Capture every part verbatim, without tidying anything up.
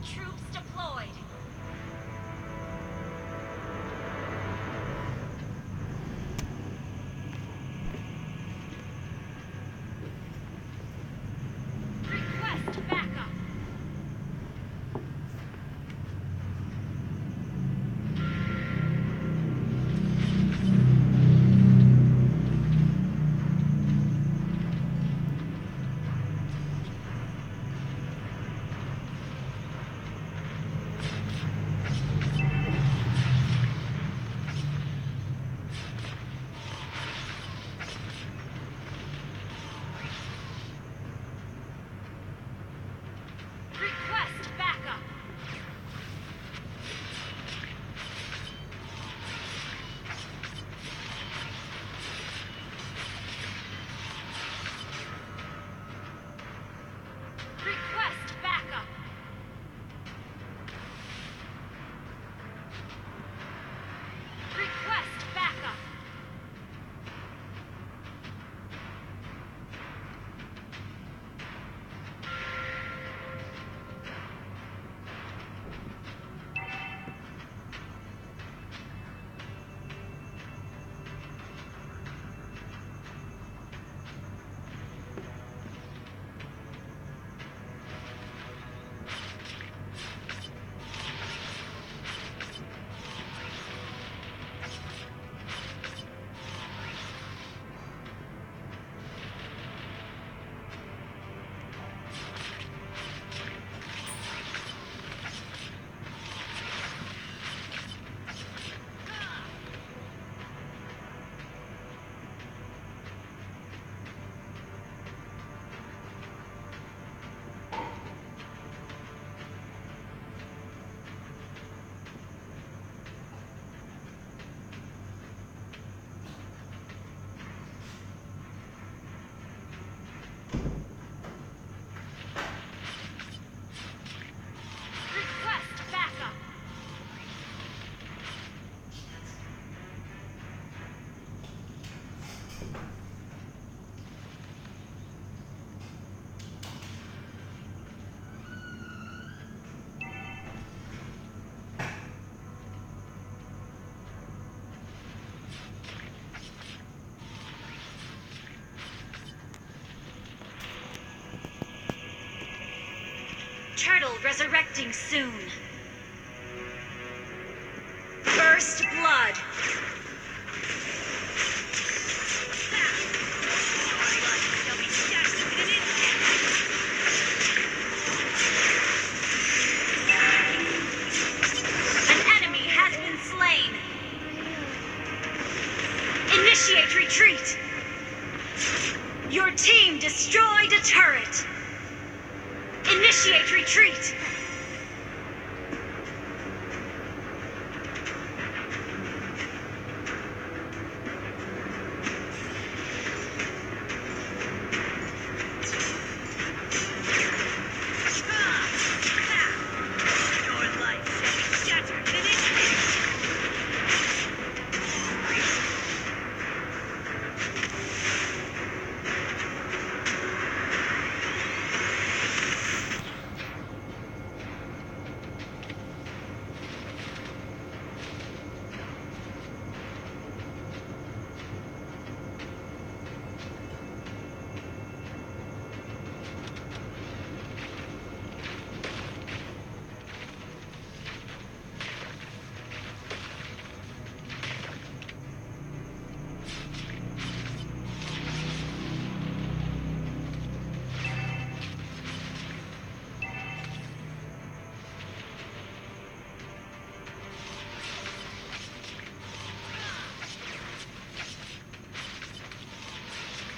Troops deployed. Request backup. Request backup. Request backup. Request backup. Request backup. Turtle resurrecting soon. First blood. An enemy has been slain. Initiate retreat. Your team destroyed a turret. Initiate retreat.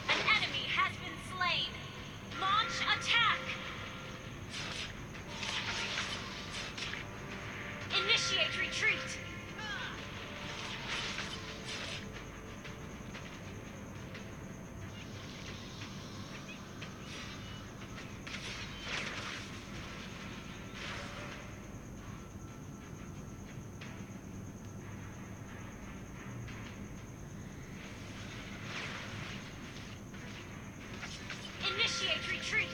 An enemy has been slain. Launch attack. Initiate retreat. Initiate retreat.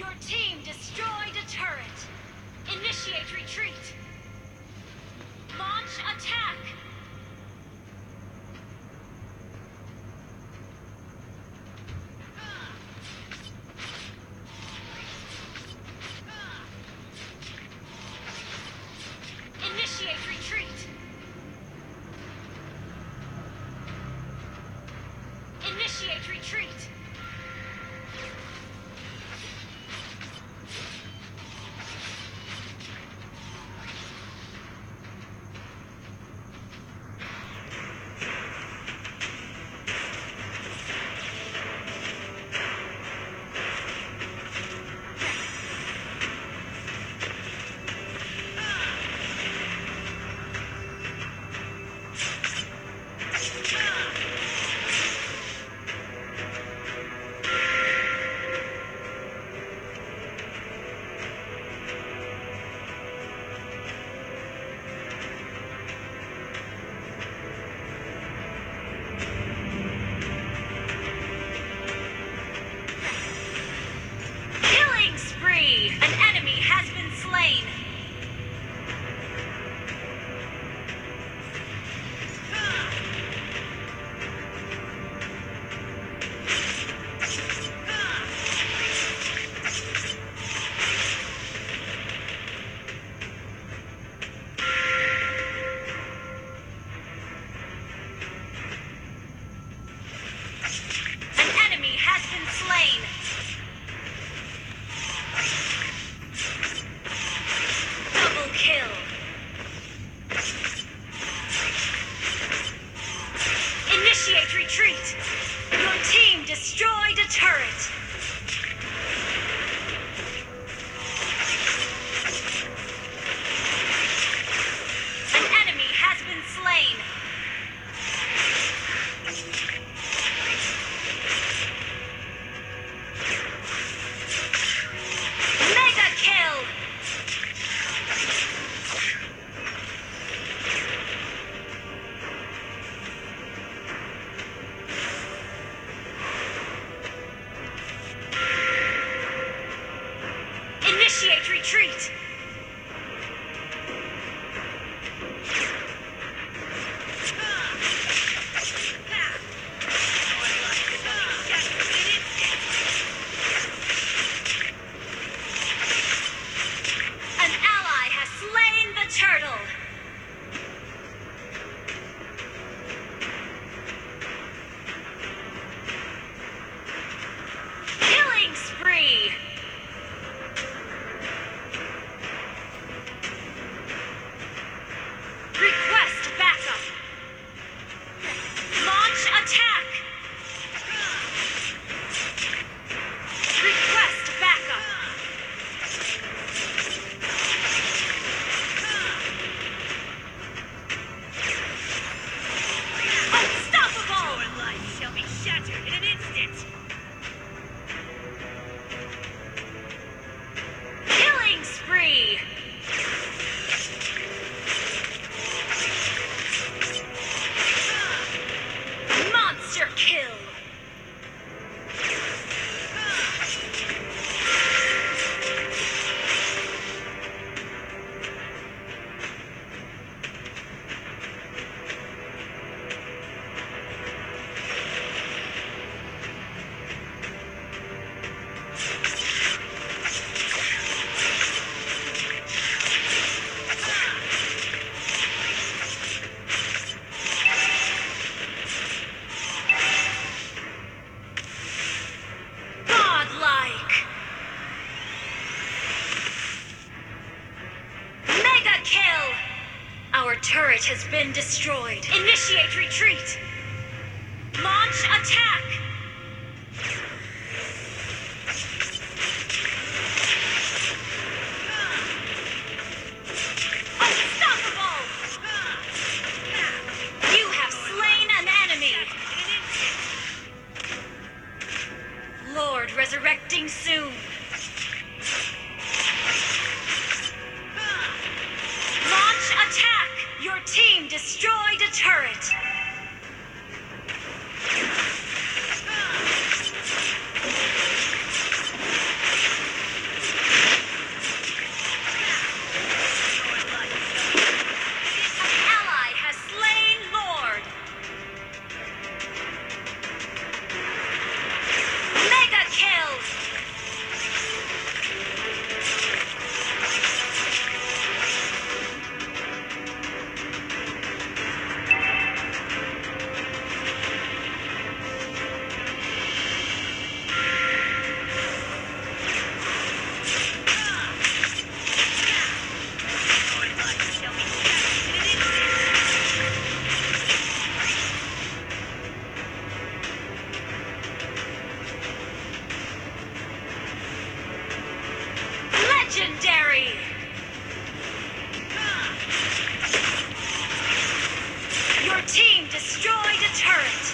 Your team destroyed a turret. Initiate retreat. Launch attack. Initiate retreat. Initiate retreat. Killing spree! An enemy has been slain. An enemy has been slain. Double kill. Initiate retreat. Your team destroyed a turret. An enemy has been slain. Mega kill! Initiate retreat! An ally has slain the turtle. Killing spree! Request backup! Launch attack! Request backup! Unstoppable! Your life shall be shattered in an instant! Killing spree! Monster kill! Godlike! Mega kill! Our turret has been destroyed. Initiate retreat! Launch attack! Unstoppable! You have slain an enemy! Lord resurrecting soon. Launch attack! Your team destroyed a turret. Legendary. Your team destroyed a turret.